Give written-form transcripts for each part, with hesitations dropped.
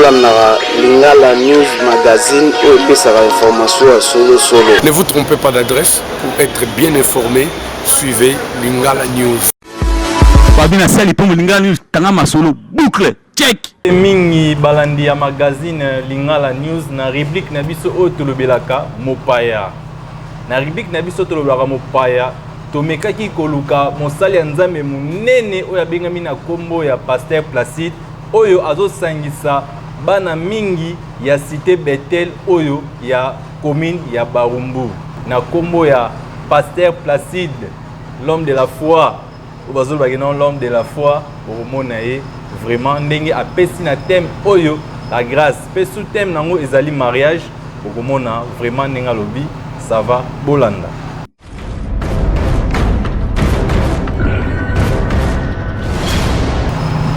Bolandaka Lingala News Magazine oyo epesaka information ya solo solo. Ne vous trompez pas d'adresse pour être bien informé, suivez Lingala News. Fabi na sali pombo Lingala News tanga masolo boucle check. Mingi balandi ya magazine Lingala News na rubrique na biso oyo tolobelaka mopaya. Na rubrique na biso tolobelaka mopaya, tomekaki koluka mosali ya Nzambe monene oyo abengami na kombo ya Pasteur Placide oyo azosangisa bana mingi ya cité Bethel oyo ya commune ya Barumbu na kombo ya Pasteur Placide, l'homme de la foi. Oyo bazolobaki non, l'homme de la foi, okomona ye vraiment ndenge apesi na thème oyo la grâce pe sous thème nango ezali mariage, okomona vraiment ndenge alobi ça va bolanda.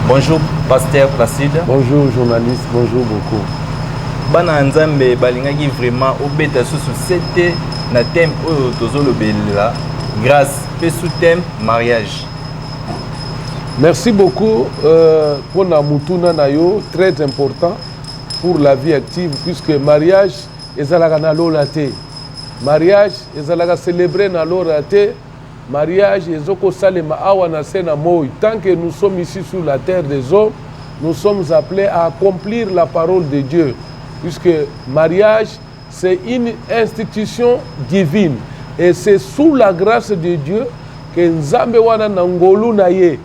Bonjour Pasteur Placide. Bonjour journaliste, bonjour beaucoup. Bana ya Nzambe balingaki vraiment obeta susu sete na thème oyo tozolobela grâce pe sous thème mariage. Merci beaucoup euh, pour na mutuna na yo très important pour la vie active puisque mariage ezalaka na lola te. Mariage ezalaka celebre na lola te. Mariage ezokosalema awa na se na moi. Tant que nous sommes ici sur la terre des hommes, nous sommes appelés à accomplir la parole de Dieu. Puisque mariage, c'est une institution divine. Et c'est sous la grâce de Dieu que Nzambe wana na ngolu na ye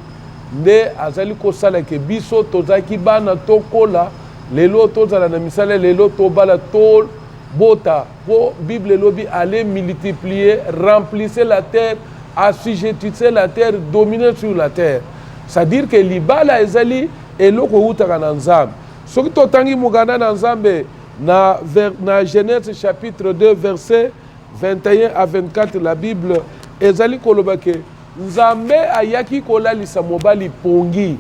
nde azali kosala ke biso tozalaki bana tokola lelo tozala na misala lelo tobala tobota Po Bible elobi allez multiplier, remplissez la terre, assujettissez la terre, dominez sur la terre. C'est à dire que libala ezali eloko ewutaka na Nzambe. Soki totangi mokanda na Nzambe na, ver, na Genèse chapitre 2 verset 21 à 24 la Bible ezali koloba ke Nzambe ayaki kolalisa mobali pongi,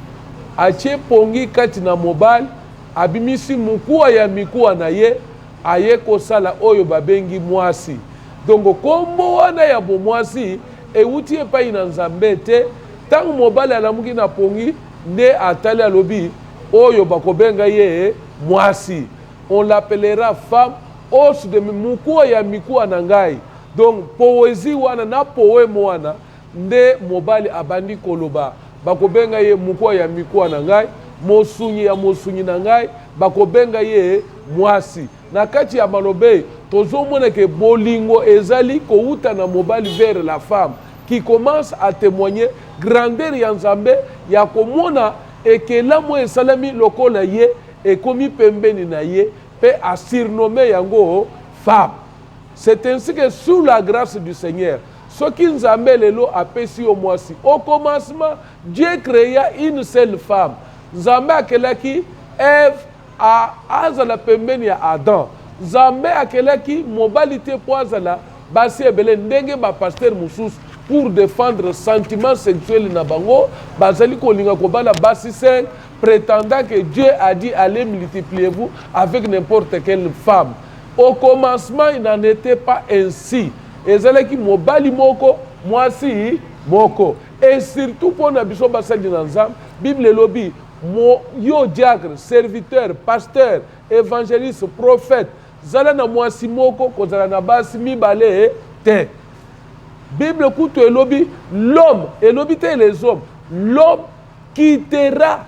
atie pongi kati na mobali, abimisi mokuwa ya mikuwa na ye, aye kosala oyo babengi mwasi. Donc kombo wana ya bomwasi ewuti epai na Nzambe te. Tango mobali alamuki na pongi nde atali alobi oyo bakobenga ye mwasi. On l'appellera femme os de mukuwa ya mikuwa na ngai. Donc poesie wana na poème wana Nde mobali abandi koloba, Bakobenga ye mokuwa ya mikuwa na ngai, mosunyi ya mosunyi na ngai, bakobenga ye mwasi. Na kati ya maloba tozomona ke bolingo ezali kowuta na mobali vers la femme qui commence à temoigner grandeur ya Nzambe ya komona ekelamu oyo esalami lokola ye ekomi pembeni na ye pe a surnommer yango femme. C'est ainsi que sous la grace du Seigneur, soki Nzambe lelo apesi yo mwasi, au commencement Dieu crea une seule femme. Nzambe akelaki Eve a azala pembeni ya Adam. Nzambe akelaki mobali te po azala basi ebele ndenge ba pasteurs mosusu pour defendre sentiment sexuel na bango bazali kolinga kobala basi 5 pretendant que Dieu a dit allez multipliez-vous avec n'importe quelle femme. Au commencement il n'en etait pas ainsi. Ezalaki mobali moko, mwasi moko. Et surtout mpo na biso basali na Nzambe, Bible elobi mo, yo diacre, serviteur, pasteur, evangeliste, prophète, zala na mwasi moko, kozala na basi mibale te. Bible kutu elobi l'homme, elobi te les hommes, l'homme quittera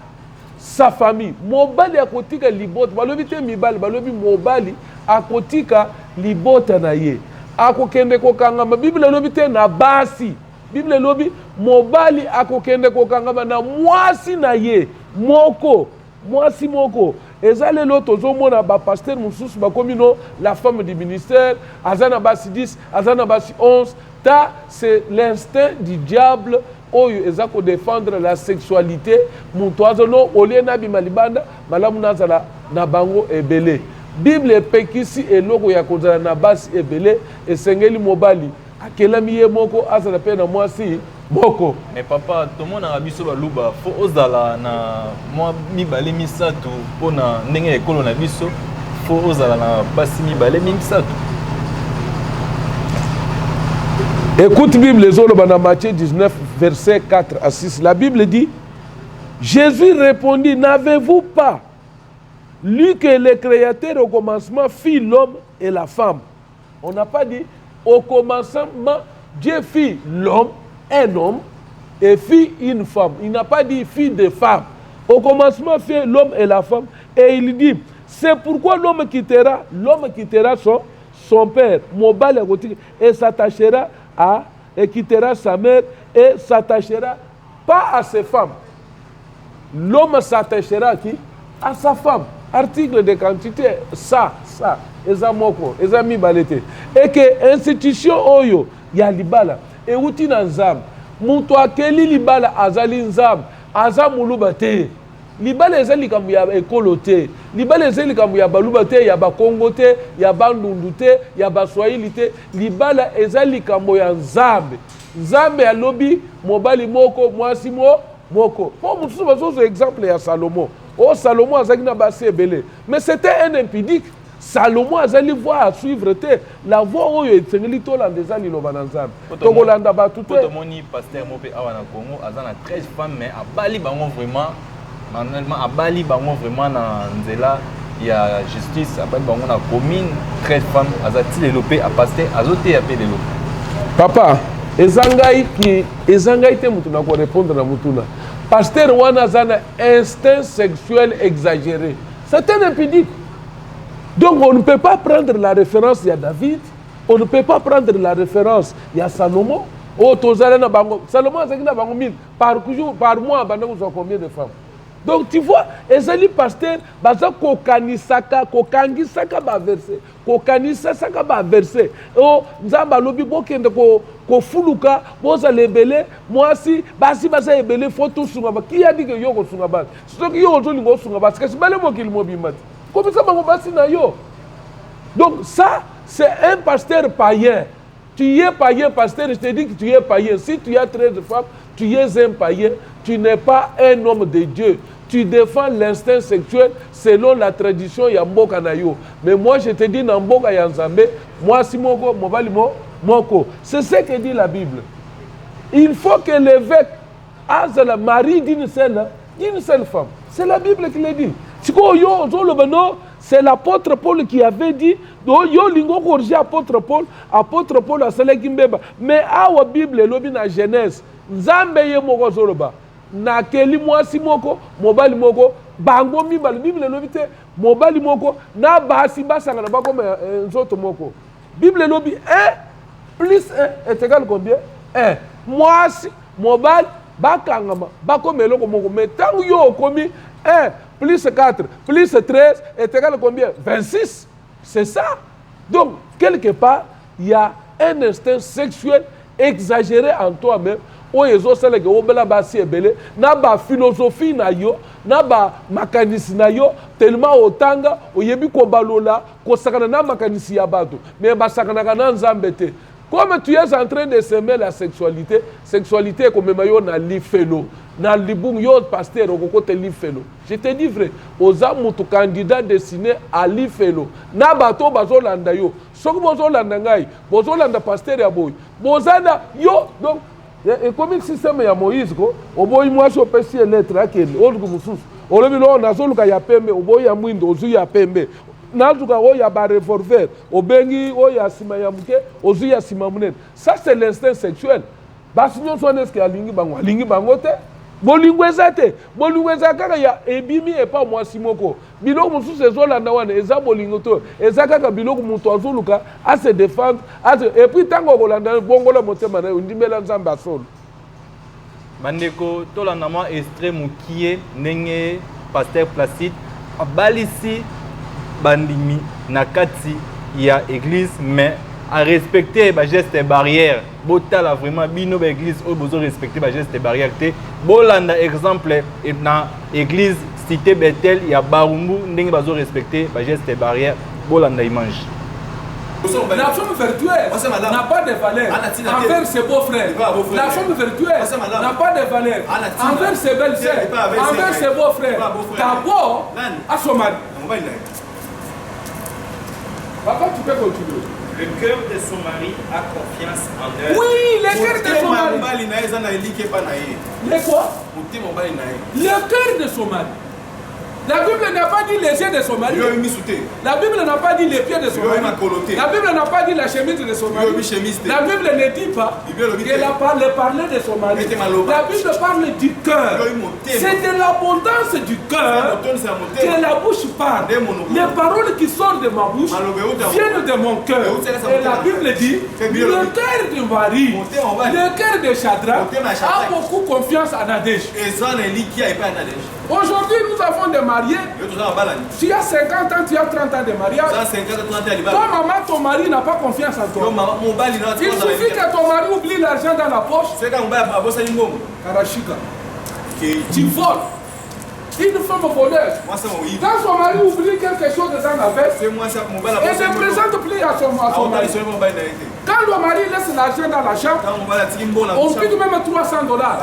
sa famille. Mobali akotika libota, balobi te mibali, balobi mobali akotika libota na ye, akokende kokangama. Bible elobi te na basi, Bible elobi mobali akokende kokangama na mwasi na ye moko, mwasi moko. Eza lelo tozomona ba pasteur mosusu bakomi no la femme du ministère aza na basi 10, aza na basi 11. Ta c'est l'instinct du diable oyo eza ko defendre la sexualite mutu azo no olie nabima libanda malamu nazala na bango ebele bible epekisi eloko ya kozala na basi ebele esengeli mobali akelami ye moko azala pe na mwasi moko. Mais papa tomonaka biso baluba fo ozala na mwa mibale misato mpo na ndenge ya ekolo na biso fo ozala na basi mibale misato. Écoute Bible ezoloba na Matthieu 19 verset 4 à 6 la Bible dit Jésus répondit n'avez-vous pas Lui que le Créateur au commencement fit l'homme et la femme. On n'a pas dit au commencement, Dieu fit l'homme, un homme, et fit une femme. Il n'a pas dit fit des femmes. Au commencement, fit l'homme et la femme. Et il dit, c'est pourquoi l'homme quittera, l'homme quittera son, son père, mobali et s'attachera à, et quittera sa mère, et s'attachera pas à ses femmes. L'homme s'attachera à qui À sa femme. Article de quantité, ça, ça. Eza moko, eza mibale te. Et que institution oyo ya libala euti na Nzambe. Moto akeli libala azali Nzambe, aza moluba te. Libala eza likambo ya ekolo te. Libala eza likambo ya baluba te, ya bakongo te, ya bandundu te, ya baswahili te. Libala eza likambo ya Nzambe. Nzambe alobi mobali moko mwasi mo moko. Po mosusu bazozwa exemple ya Salomo. Oh, Salomo azalaki na basi ebele. Mais c'était un impudique. Salomo azali voie à suivre te. La voie oyo esengeli tolanda eza liloba na Nzambe. Tokolanda bato te. Tomoni pasteur moko mpe awa na Congo aza na 13 femmes mais abali bango vraiment manuellement, abali bango vraiment na nzela ya justice, abali bango na commune 13 femmes, aza ti lelo mpe pasteur azoteya mpe lelo. Papa, eza ngai ki eza ngai te moto na korépondre na motuna. Pasteur wana aza na instinct sexuel exagéré. C'est un impudique. Donc on ne peut pas prendre la référence ya David, on ne peut pas prendre la référence ya Salomon. Oh, tozala na bango. Salomon azalaki na bango 1000 par jour, par mois, banda kozwa combien de femmes? Donc tu vois, ezali pasteur baza kokanisaka, kokangisaka ba verset, kokanisaka ba verset. Oh, Nzambe alobi bokende ko kofuluka, bozala ebele, mwasi, basi baza ebele, faut tosunga ba. Qui a dit que yo kosunga basi? Soki yo ozolinga osunga basi, kasi bale mokili mobimba te. Komisa bango basi na yo. Donc ça, c'est un pasteur païen. Tu es païen, pasteur, je te dis que tu es païen. Si tu as 13 femmes, tu es un païen. Tu n'es pas un homme de Dieu. Tu défends l'instinct sexuel selon la tradition ya mboka na yo. Mais moi, je te dis, na mboka ya Nzambe, mwasi moko, mobali mo, moko. C'est ce que dit la Bible. Il faut que l'évêque azala mari d'une seule femme. C'est la Bible qui le dit. Sikoyo yo ozoloba non, c'est l'apôtre Paul qui avait dit, donc yo lingo corriger apôtre Paul, apôtre Paul asalaki mbeba. Mais awa Bible elobi na Genèse, Nzambe ye moko azoloba, nakeli mwasi moko, mobali moko, bango mibale. Bible elobi te mobali moko na basi basangana bakoma nzoto moko. Bible elobi 1 plus 1 est égal combien? 1. Mwasi, mobali bakangama bakoma eloko moko. Mais ntango yo okomi 1 plus 4 plus 13 est égal combien? 26. C'est ça. Donc quelque part, il y a un instinct sexuel exagéré en toi-même oyo ezosalaka obela basi ebele na baphilosophie na yo, na bamakanisi na yo, tellement otanga, oyebi kobalola, kosakana na makanisi ya bato, mais basakanaka na Nzambe te. Comme tu es en train de semer la sexualité, sexualité ekomema yo na lifelo, na libungu. Yo pasteur okokota lifelo, je te dis vrai. Oza mutu candidat destiné à lifelo na bato bazolanda yo. Soki bozolanda ngai, bozolanda pasteur ya boye, boza na yo. Donc ekomi système ya Moïse ko oboyi mwasi, opesi ye lettre, akende oluka mosusu. Olobi lo nazoluka ya pembe, oboyi ya mwindo, ozwi ya pembe. Nazuka oyo ya barevolver, obengi oyo ya nsima ya moke, ozwi ya nsima monene. Ça, c'est l'instinct sexuel. Basi nyonso wana, eske alingi bango? Alingi bango te. Bolingo eza te. Bolingo eza kaka ya ebimi epa mwasi moko. Biloko mosusu ezolanda wana eza bolingo to eza kaka biloko moto azoluka ase défendre ase. Et puis ntango okolanda, bongola motema na yo, ndimela Nzambe asolo. Bandeko, tolanda mwa extrait mokie ndenge pasteur Placide abalisi bandimi na kati ya église, mais arespecte bageste barrière. Botala vraiment bino baéglise oyo bozorespecte bageste barrière te, bolanda exemple na église Cité Betel ya Barumbu, ndenge bazorespecte bageste barrière. Bolanda image. La femme vertueuse n'a pas de valeur envers ses beaux-frères. La femme vertueuse n'a pas de valeur envers ses belles-sœurs, envers ses beaux-frères. D'abord, à son mari. Papa, tu peux continuer. Le cœur de son mari a confiance en elle. Oui, le cœur de son mari. Mobali na ye eza na eliki epa na ye. Le quoi? Motema mobali na ye. Le cœur de son mari. La Bible n'a pas dit les yeux de son mari. La Bible n'a pas dit les pieds de son mari. La Bible n'a pas dit la chemise de son mari. La Bible ne dit pas qu'elle a parlé, parlé de son mari. La Bible parle du cœur. C'est de l'abondance du cœur que la bouche parle. Les paroles qui sortent de ma bouche viennent de mon cœur. Et la Bible dit, le cœur de Marie, le cœur de Shadrach a beaucoup confiance en Nadège. Aujourd'hui, nous avons des mariés. Tu as 50 ans, tu as 30 ans de mariage. Ton maman, ton mari n'a pas confiance en toi. Il suffit que ton mari oublie l'argent dans la poche. Karashika. Tu voles. Une femme voleuse. Quand son mari oublie quelque chose dans la veste, elle ne présente plus à son, à son mari. Quand le mari laisse l'argent dans la chambre, on pique même 300 dollars.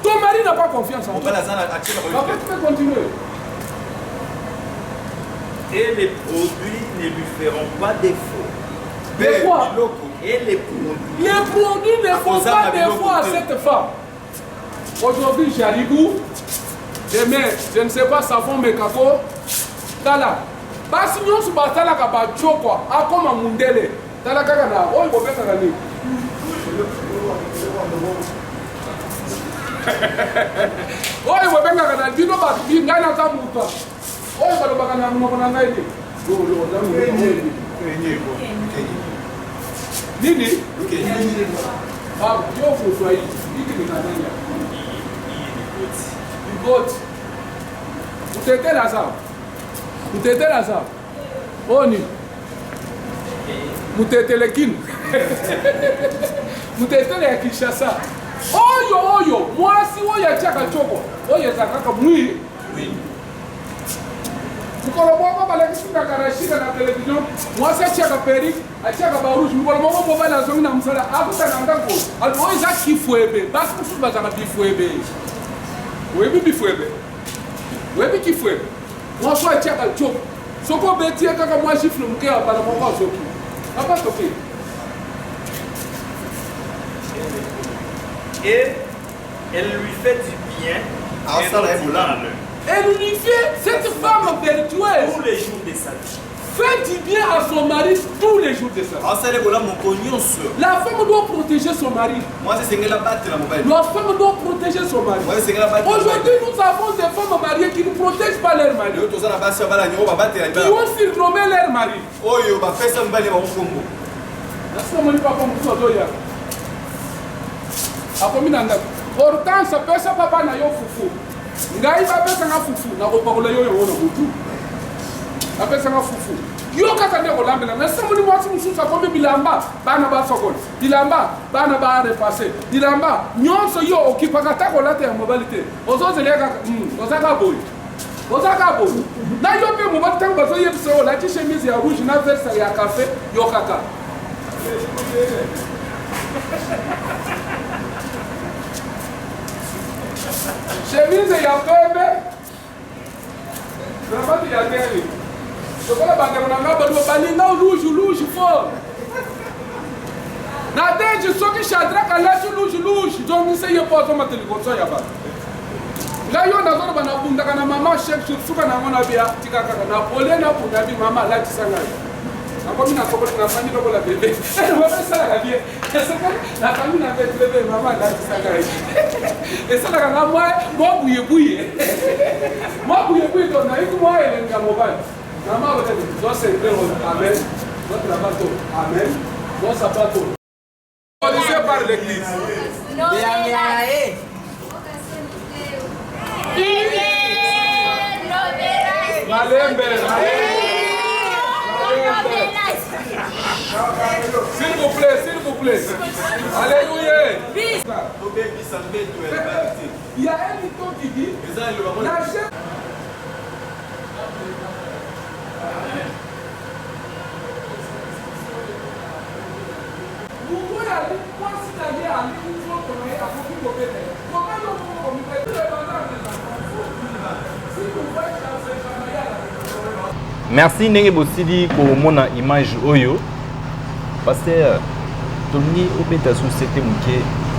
Ton mari n'a pas confiance en toi. Papa, tu peux continuer. Et les produits ne lui feront pas défaut. De quoi? Et les produits. Les produits ne font pas défaut à cette femme. Aujourd'hui, Jaribou, demain, je ne sais pas, savon Mekako, tala. Basi nyonso batalaka bachokwa akoma mundele tala kaka na oyo bobengaka nini oyo bobengaka na bino bato ngai naza moto oyo balobaka na monoko na ngai te nini yo kozwa ikilingananya bigoti utetela sawa utetela sawa oyo nini mutetele kino mutetele ya kinshasa oyo oyo mwasi oyo atiaka coko oyo eza kaka mwi mokolo moko balakisi nga karashika na televizio mwasi atiaka perike atiaka barouge mokolo moko mobali azongi na mosala akuta na ndako oyo eza kifwebe basi mosusu bazalaka bifwebe oyebi bifwebe oyebi kifwebe mwasi oyo atiaka coko soki obeti ye kaka mwa gifle moke ya bala moko azoki papa toke. Et elle lui fait du bien et non du mal. Elle lui fait, cette femme vertueuse, tous les jours de sa vie, fait du bien à son mari tous les jours de sa vie. La femme doit protéger son mari. La femme doit protéger son mari. Aujourd'hui, nous avons des femmes mariées qui ne protègent pas leur mari. Qui ont surnommé leur mari. Papa mosusu azoya akomi na ndako hortense pesa papa na yo fufu ngai bapesanga fufu nakopakola yo yango na butu bapesanga fufu yo kaka nde kolambela na samoni mwasi mosusu akomi bilamba bana basokola bilamba bana barepasse bilamba nyonso yo okipaka ata kolata ya mobali te ozozela ye kaka oza kaka boye oza kaka boye na yo mpe mobali ntango bazoyebisa yo olati chemise ya rouge na veste ya cafe yo kaka chemise ya pembe cravate ya ndenge lokola bandeko na ngai baluba balinga rouge rouge fort na deji soki shadrak alati rouge rouge zongisa ye mpo azomata liboso ya bato ngai yo nazoloba nabundaka na mama chaque jour suka na yango na bia tika kaka na pole nabunda bi mama alatisa ngai nakomi na sokoli nafandi lokola bebe mama esalaka bien nakangi na bete bebe mama alatisa ngai esalaka nga mwa mwa buyebuye mwa buyebuye to nayiki mwa elengi ya mobali mama alobaki zwa ceinture amen zwa bilamba to amen zwa sapato Autorisé par l'église. Malembe, malembe. S'il vous plaît, s'il vous plaît. Alléluia. Il y a un mytho qui dit la chef. Moto oyo ali mwasi na ye alingi nzoto na ye akoki kobeta ye. Koma yo moko komibeta. Merci ndenge bosili komona image oyo. Pasteur, tolingi obeta sous sete moke.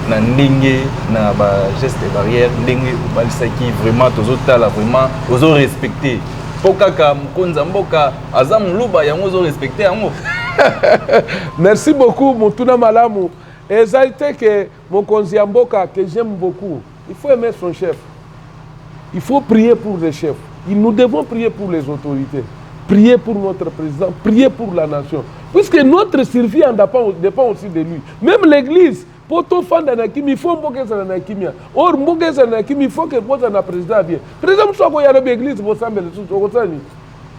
Na ndenge na ba geste barrière, ndenge obalisaki, vraiment tozotala, vraiment ozorespecte, mpo kaka mokonzi ya mboka aza moluba, yango ozorespecte yango? Merci beaucoup, motuna malamu. Ezali te ke mokonzi ya mboka, que j'aime beaucoup. Il faut aimer son chef, il faut prier pour les chefs. Nous devons prier pour les autorités, prier pour notre président, prier pour la nation, puisque notre survie en dépend aussi de lui. Même l'église, mpo tofanda na kimia, il faut mboka ezala na kimia. Or mboka ezala na kimia, il faut ke bozala na président bien. Président mosusu akoya, lobi église bosambela lisusu, okosala nini?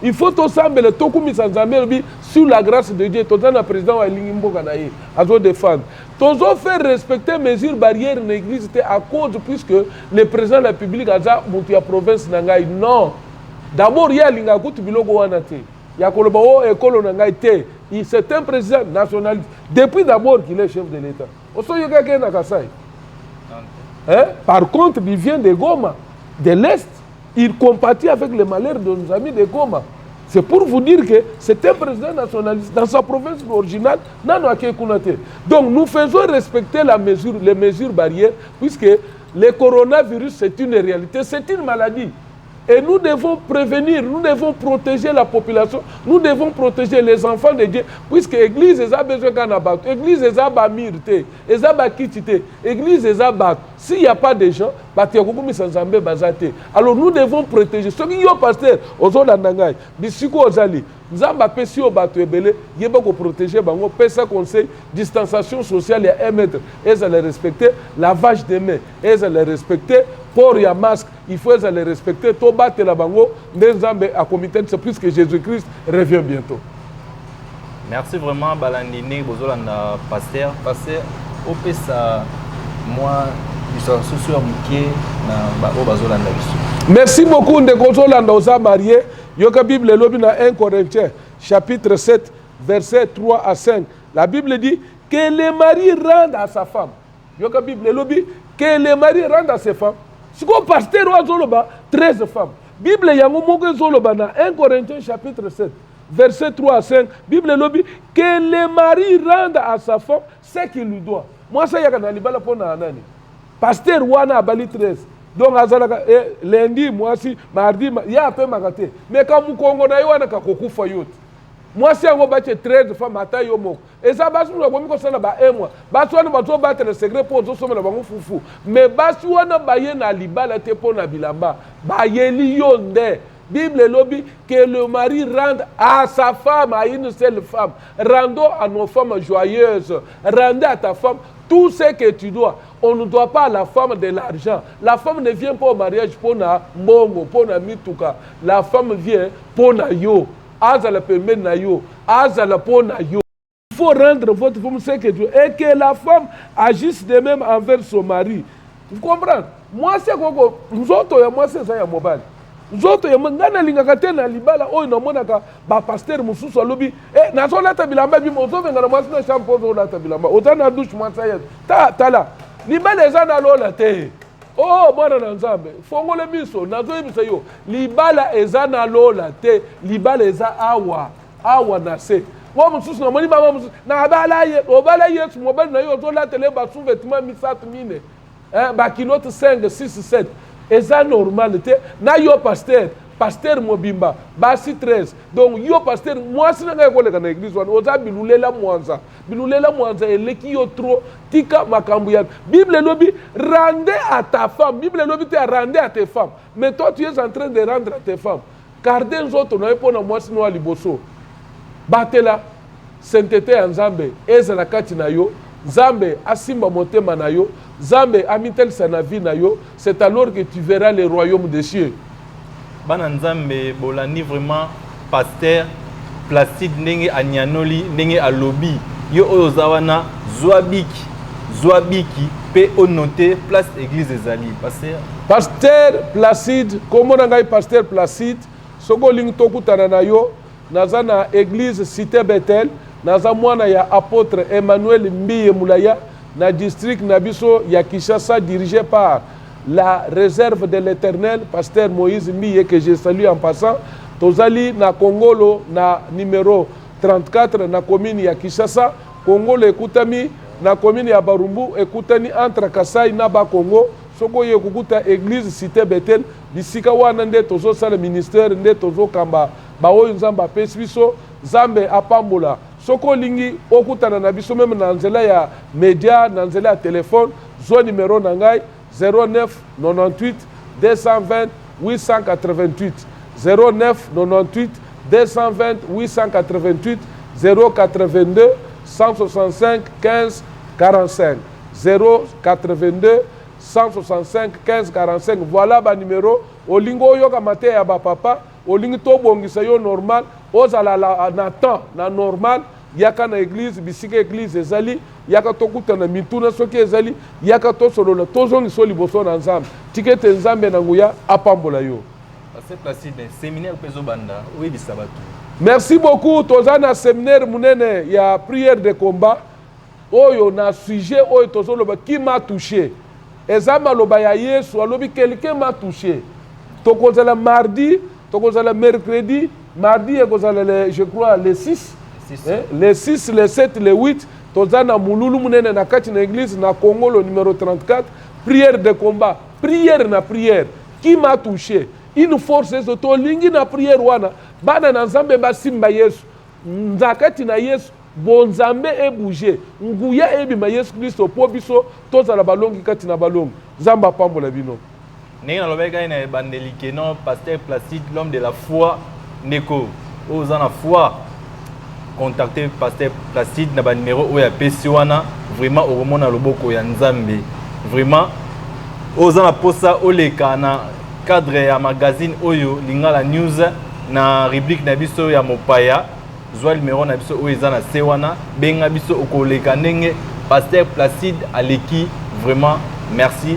Il faut tosambela, tokumisa Nzambe. Elobi sur la grâce de Dieu, toza na président oyo alingi mboka na ye, azodéfendre. Tozofaire respecter mesure barrière na église te à cause puisque le président de la République aza moto ya province na ngai, non. D'abord ye alingaka kutu biloko wana te ya koloba o ekolo na ngai te. C'est un président nationaliste depuis d'abord qu'il est chef de l'État. Osoyokaki ye na Kasai, hein? Par contre, il vient de Goma, de l'Est. Il compatit avec le malheur de nos amis de Goma. C'est pour vous dire que c'est un président nationaliste. Dans sa province originale, nano ake kuna te. Donc nous faisons respecter les mesures barrières, puisque le coronavirus, c'est une réalité, c'est une maladie. Et nous devons prévenir, nous devons protéger la population, nous devons protéger les enfants de Dieu, puisque l'église a besoin qu'on bato. Église eza bamurs te, eza bakiti te, église eza bato. S'il n'y a pas de gens, bato ya kokumisa Nzambe baza te. Alors nous devons protéger. Soki yo pasteur ozolanda ngai, bisiko ozali, Nzambe apesi yo bato ebele, yeba koprotéger bango, pesa conseil, distanciation sociale ya 1 mètre ezala respecté, lavage de main ezala respecté, port ya masque il faut ezala respecté. Tobatela bango nde Nzambe akomitalisa, puisque Jésus Christ revient bientôt. Merci vraiment, balandi, ndenge bozolanda pasteur. Pasteur, opesa mwa biso susu ya moke na baoyo bazolanda biso. Merci beaucoup. Ndeko ozolanda, oza marié, yoka Bible elobi na 1 Corinthiens chapitre 7, verset 3 à 5. La Bible dit que le mari rende à sa femme. Yoka Bible elobi que le mari rende à ses femmes. Sikoyo pasteur oyo azoloba 13 femmes, Bible yango moko ezoloba na 1 Corinthiens chapitre 7, verset 3 à 5, Bible elobi que le mari rende à sa femme ce qu'il lui doit. Mwasi ayaka na libala mpo na nani? Pasteur wana abali 13, donc azalaka lundi mwasi, mardi ye apemaka te. Mais ka mokongo na ye wana kakokufa yo te. Mwasi yango batie 13 femme, ata yo moko eza basi mosu bakomi kosala ba un mois. Basi wana bazobatela secret mpo ozosomela bango fufu. Mais basi wana baye na libala te mpo na bilamba, bayeli yo nde. Bible elobi que le mari rende à sa femme, à une seule femme. Rendons à nos femmes joyeuses. Rendez à ta femme tout ce que tu dois. On ne doit pas à la femme de l'argent. La femme ne vient pas au mariage mpo na mbongo, mpo na mituka. La femme vient mpo na yo, azala pembeni na yo, azala mpo na yo. Il faut rendre votre femme ce que Dieu et que la femme agisse de même envers son mari. Vous comprenez? Mwasi akoko nzoto ya mwasi eza ya mobali. Nzoto ya ngai nalingaka te na libala oyo namonaka bapasteur mosusu alobi eh, nazolata bilamba bimo. Ozobengana mwasi na chambre mpo ozolata bilamba, oza na douche, mwasi aya ta. Tala, libala eza na lola te. Oh mwana na Nzambe, fongole miso. Nazoyebisa yo, libala eza na lola te, libala eza awa awa na se. Mwa mosusu namoni mama mosusu, nabala ye, obala Yesu mobali na yo, ozolatela ye basous-vêtement misato, mine, baculottes 5, 6, 7, eza normal te. Na yo pasteur, pasteur mobimba basi 13, donc yo pasteur, mwasi na ngai ekoleka na église wana. Oza bilulela mwanza, bilulela mwanza eleki yo trop. Tika makambo ya Bible elobi rendez à ta femme. Bible elobi te rendez à tes femmes, mais toi tu es en train de rendre à tes femmes. Garde nzoto na yo mpo na mwasi no ya liboso. Batela sainteté ya Nzambe ezala kati na yo. Nzambe asimba motema na yo, Nzambe amitalisa na vie na yo. C'est alors que tu verras le royaume des cieux. Bana Nzambe, bolandi vraiment pasteur Placide ndenge anyanoli, ndenge alobi. Yo oyo oza wana, zwa biki, zwa biki mpe onote place église ezali, pasteur. Pasteur Placide, kombo na ngai pasteur Placide. Soki olingi tokutana na yo, naza na église Cité Bethel. Naza mwana ya apôtre Emmanuel Mbiye Mulaya, na district na biso ya Kinshasa, dirigé par la Réserve de l'Éternel, pasteur Moïse Mbiye, que je salue en passant. Tozali na Kongolo, na numéro 34, na commune ya Kinshasa. Kongolo ekutami Na commune ya Barumbu, ekutani entre Kasai na Bakongo. Soki oye kokuta église Cité Betel, bisika wana nde tozosala ministère, nde tozokamba baoyo Nzambe apesi biso. Nzambe apambola. Soki olingi okutana na biso même na nzela ya média, na nzela ya telefone, zwa numero na ngai: 09 98 220 888, 09 98 220 888, 082 165 15 45, 082 165 15 45. Voilà banimero. Olingi oyoka mateya ya bapapa, olingi tobongisa yo normal, ozala na temps na normal, yaka na église. Bisika église ezali, yaka tokutana. Mituna soki ezali, yaka tosolola, tozongisa liboso na Nzambe. Tika ete Nzambe na nguya apambola yo. Pasteur Placide, séminaire mpe ezobanda, oyebisa bato. Merci beaucoup. Toza na séminaire monene ya prière de combat oyo na sujet oyo tozoloba "Qui m'a touché". Eza maloba ya Yesu, alobi: "Quelqu'un m'a touché." Tokozala mardi, tokozala mercredi. Mardi ekozala le, je crois, le 6. 6. Eh, le 6, le 7, le 8, toza na molulu monene na kati na église na Congo, le numéro 34. Prière de combat, prière na prière, "Qui m'a touché?" Une force ezo. Tolingi na prière wana bana na Nzambe basimba Yesu. Na kati na Yesu, bonzambe ebouge, nguya ebima, Yesu Kristo, mpo biso tozala balongi kati na balongi. Nzambe apambola bino. Ndenge nalobaki kaka na ebandeli ke non, pasteur Placide, l'homme de la foi. Ndeko oyo oza na foi, contacte pasteur Placide na banimero oyo apesi wana. Vraiment okomona loboko ya Nzambe. Vraiment oyo oza na mposa oleka na cadre ya magazine oyo Lingala News, na rubrique na biso ya mopaya, zwa numero na biso oyo eza na se wana, benga biso, okoleka ndenge pasteur Placide aleki. Vraiment merci.